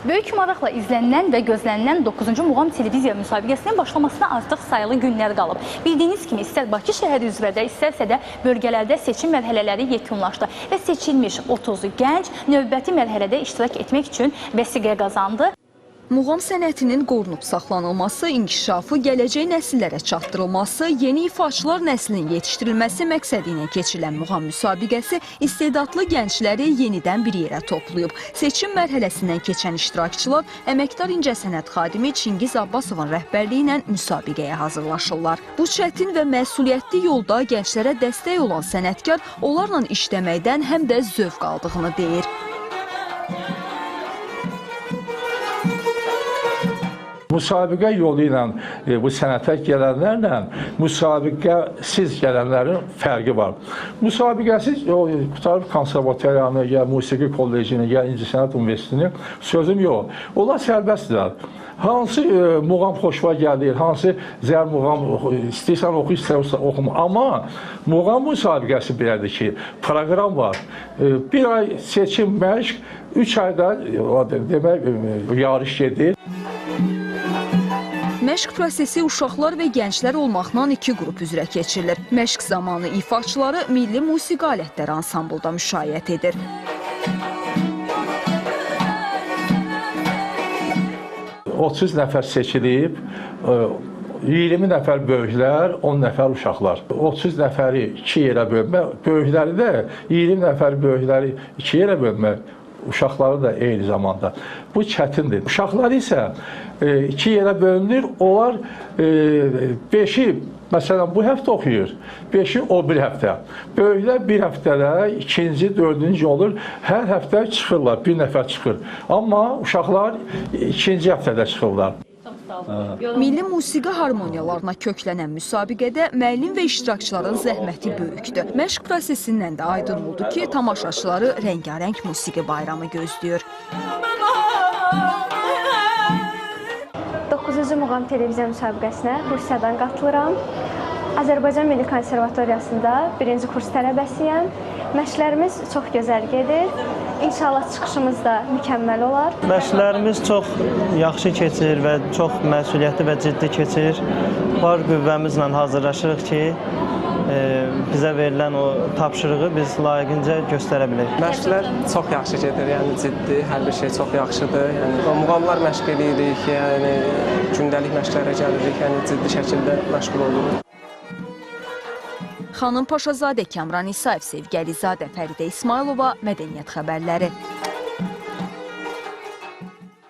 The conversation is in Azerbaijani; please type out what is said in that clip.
Böyük maraqla izlənilən və gözlənilən 9-cu Muğam televiziya müsabiqəsinin başlamasına artıq sayılı günlər qalıb. Bildiyiniz kimi istər Bakı şəhəri üzrə də, istərsə də bölgələrdə seçim mərhələləri yekunlaşdı və seçilmiş 30 gənc növbəti mərhələdə iştirak etmək üçün vəsiqə qazandı. Muğam sənətinin qorunub saxlanılması, inkişafı, gələcək nəsillərə çatdırılması, yeni ifaçılar nəslinin yetişdirilməsi məqsədi ilə keçirilən muğam müsabiqəsi istedadlı gəncləri yenidən bir yerə toplayıb. Seçim mərhələsindən keçən iştirakçılar əməkdar incəsənət xadimi Çingiz Abbasovun rəhbərliyi ilə müsabiqəyə hazırlaşırlar. Bu çətin və məsuliyyətli yolda gənclərə dəstək olan sənətkar onlarla işləməkdən həm də zövq aldığını deyir. Müsabiqə yolu ilə bu sənətə gələnlərlə müsabiqəsiz gələnlərin fərqi var. Müsabiqəsiz qurtarıb konservatoriyanı, ya musiqi kollecini, ya İncəsənət Universitetini, sözüm yox. Onlar sərbəstdirlər. Hansı muğam xoşuma gəlir, hansı zər muğam istəyirsən oxu, istəyirsən oxuma. Amma muğam müsabiqəsi belədir ki, proqram var. Bir ay seçim məşq, 3 ayda demək yarış gedir. Məşq prosesi uşaqlar və gənclər olmaqla iki qrup üzrə keçirilir. Məşq zamanı ifaçıları milli musiqi alətləri ansamblda müşayiət edir. 30 nəfər seçilib, 20 nəfər böyüklər, 10 nəfər uşaqlar. 30 nəfəri iki yerə bölmək, böyükləri də 20 nəfər böyükləri iki yerə bölmək, uşaqları da eyni zamanda. Bu çətindir. Uşaqlar isə iki yerə bölünür, onlar 5-i məsələn bu həftə oxuyur, 5-i o bir həftə. Böyüklər bir həftədə ikinci, dördüncü olur, hər həftə çıxırlar, bir nəfər çıxır. Amma uşaqlar ikinci həftədə çıxırlar. Milli musiqi harmoniyalarına köklənən müsabiqədə müəllim və iştirakçıların zəhməti böyükdür. Məşq prosesindən də aydın oldu ki, tamaşaçıları rəngarəng musiqi bayramı gözləyir. 9-cu Muğam televiziya müsabiqəsinə Rusiyadan qatılıram. Azərbaycan Milli Konservatoriyasında 1-ci kurs tələbəsiyəm. Məşqlərimiz çox gözəl gedir. İnşallah çıxışımız da mükəmməl olar. Məşqlərimiz çox yaxşı keçir və çox məsuliyyətli və ciddi keçir. Var qüvvəmizlə hazırlaşırıq ki, bizə verilən o tapşırığı biz layiqincə göstərə bilək. Məşqlər çox yaxşı gedir, yəni ciddi, hər bir şey çox yaxşıdır. Yəni muğamlar məşq eləyirik, yəni gündəlik məşqlərə gəlirik, yəni ciddi şəkildə məşğul oluruq. Xanım Paşazadə, Kamran İsayev, Sevgi Əlizadə, Fəridə İsmayılova, Mədəniyyət xəbərləri.